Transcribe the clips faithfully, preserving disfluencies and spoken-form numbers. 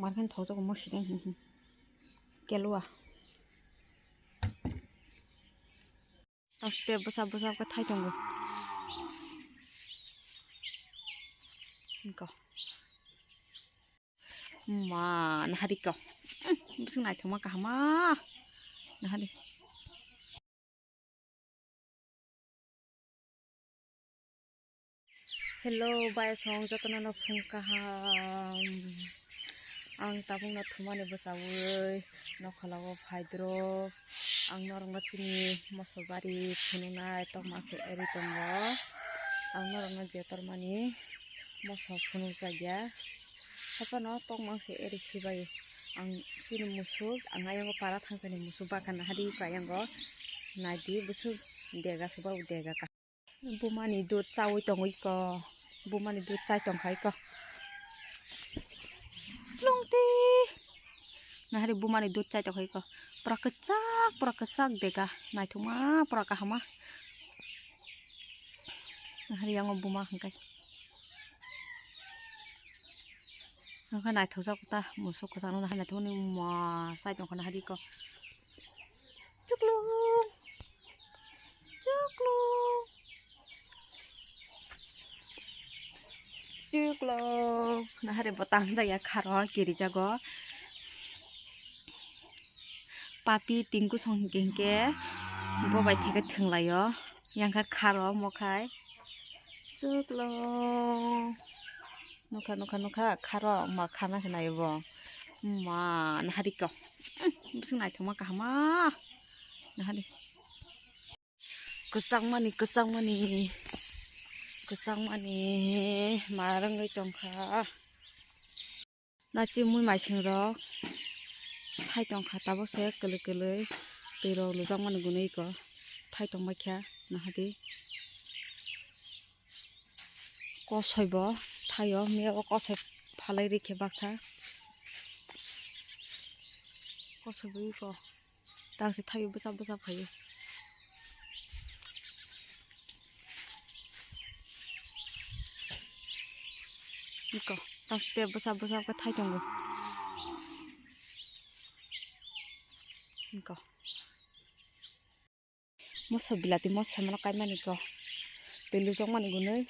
Markhen thokjak omo sideng, hmm, hmm. Kelua. Taste bwsa bwsa khe thai tongo. Ko. Ma, nahari ko. Hmm, bwswk naithokma kahama. Nahari. Hello, bai song jotono no phung kaham. Ang tabuk no thumani bwchawi nokhola o phaidro. Ang norok no chini moso bari phunuknai tongma se eri tongo. Ang norok no je tormani moso phunukjak ya. Haphano tongma se eri sibai ang chini musuk, ang ayang o para thangchani musuk baka nahadi ko ayang o naidi bwswk dega se borok dega ka. Bumani dud chawi tongwi ko. Bumani dud chai tongkha iko. Tlungti. Nahari bumani dud chai tongkha iko. Pura kwchak, pura kwchak dega. Naithokma, pura kahama. Nahari yango buma hwnkhe. Hwnkhe naithokjak ta musuk kwchangno nahari naithokni ma chai tongkha nahari iko. Chuklung. Chuklung. Chuklung. Nahari bo tangjak ya kharo kirijago. Papi tingku song hinkhe hinkhe bo bai theke thwnglaio. Yang kha kharo mokhai. Chuklung. Nukha, nukha, nukha, kharo ma khana khe naibo. Ma, nahari ko. Umm, bwswk naithokma kahama. Nahari. Kwchangmani, kwchangmani. Kwchangmani ma rwngwi tongkha. Nachi mui maising rok thai tongkha tabuk se kwlwi kwlwi twi rok lujakmani gwnwi ko thai tongbaikha nahadi. Kosoi bo thaio, miyabo kosoi phalai rikhe baksa. Kosoi bo iko tangsi thaio bwsa bwsa phaio. Iko tangsi te bwsa bwsa khe thai tongo. Iko. Moso bilati mo semano kaimani ko. Twi lujak mani gunui.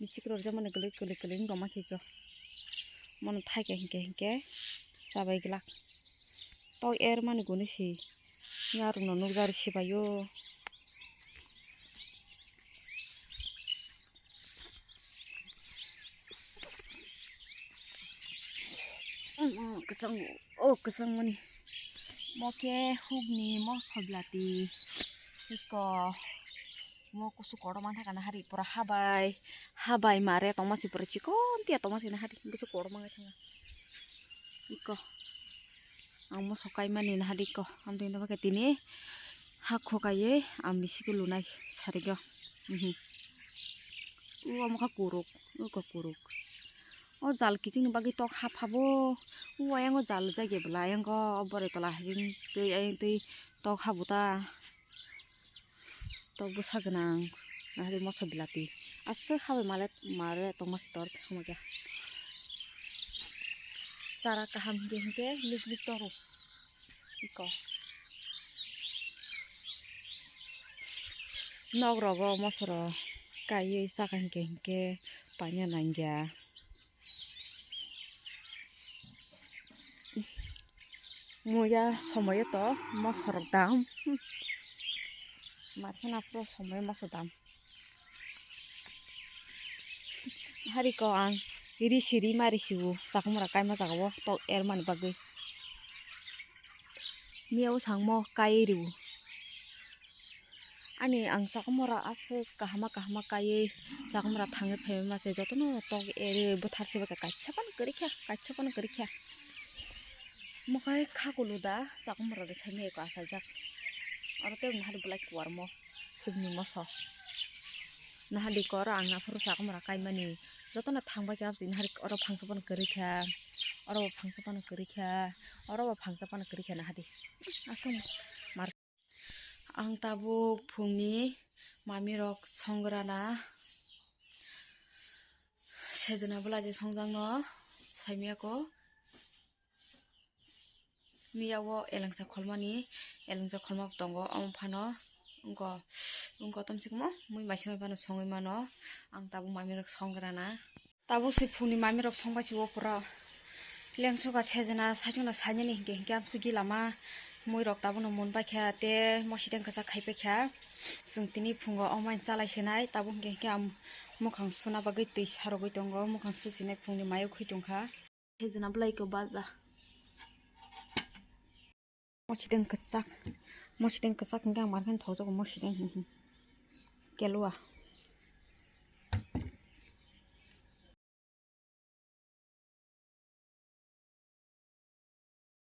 Bisik rok jak mani gului kwlwi kwlwi wng tongma khe ko. Mono thaika hinkhe hinkhe chabai glak. Tok er mani gunui si. Yarwkno nukjak rw sibaio. Omo kwchang, o kwchang mani. Mo khe hukni moso bilati. Iko. Mo kusu kotor mantha kana hari pura habai. Habai mare tongma si pura chikon tia tongma si na hari. Kusu kotor mangai thanga. Iko. Ang moso kaimani nahadi ko, amtwi nokha khe tini hakho kaiwi ang bisiko lunai sarigo. Mhm. O omo kha kuruk, o kha kuruk. O jal kichingni bagwi tok haphabo. O ayang o jal jagya bwla ayang o boroi tola hai twi ayang twi tok habo ta. Tok bwsa gwnang, nahari moso bilati. Aswk habai male mare tongma se tor thangma khe. Chara kaham hinkhe hinkhe lik lik toro. Iko. Nok rogo moso rok kaiwi chakha hinkhe hinkhe paina nangya. Muya somoyo to moso rok dam. Markhena puro somoyo moso dam. Hari ko ang ri siri mari sibu chakhumra kaima jaga o tok er mani bagwi. Miya o sangmo kai ribu. Ani ang chakhumra aswk kahama kahama kaiwi chakhumra thangwi phaima se jotono tok eri bwthar se bwkha kaisa phano kwrwi kha, kaisa phano kwrwi kha. Mokhai kha kulu da chakhumra rw sani eko asajak. Oro tei nahari belai kuar mo hukni moso. Nahadi koro ang aphuru chakhumra kaimani jotono thangbai kha nahari oro phangsa phano kwrwi kha, oro bo phangsa phano kwrwi kha, oro bo phangsa phano kwrwi kha nahadi. Aswk mar. Ang tabuk phungni mamirok songrana sejna bwlaidi songjakno saimiyako. Miya o elengsa kholmani, elengsa kholma tongo, omo phano wngkha, wngkha tamsukmo mui maisingma phano songwi mano. Ang tabuk mamirok songgrana. Tabuk se phungni mamirok songbai se o pura lengsuka sejena saichungna sainani hinkhe hinkhe amsugwi lama muirok tabukno munbai kha tei mosideng kwchak khaipai kha. Chwng tini phungo omain chalai senai tabuk hinkhe hinkhe ang mukhang suna bagwi twi sarogwi tongo, mukhang susinai phungni mayo khwi tongkha. Sejena bwlai khe baja. Mosideng kwchak, mosideng kwchak hinkhe ang markhe thokjago mosideng hinkhe. Kelua.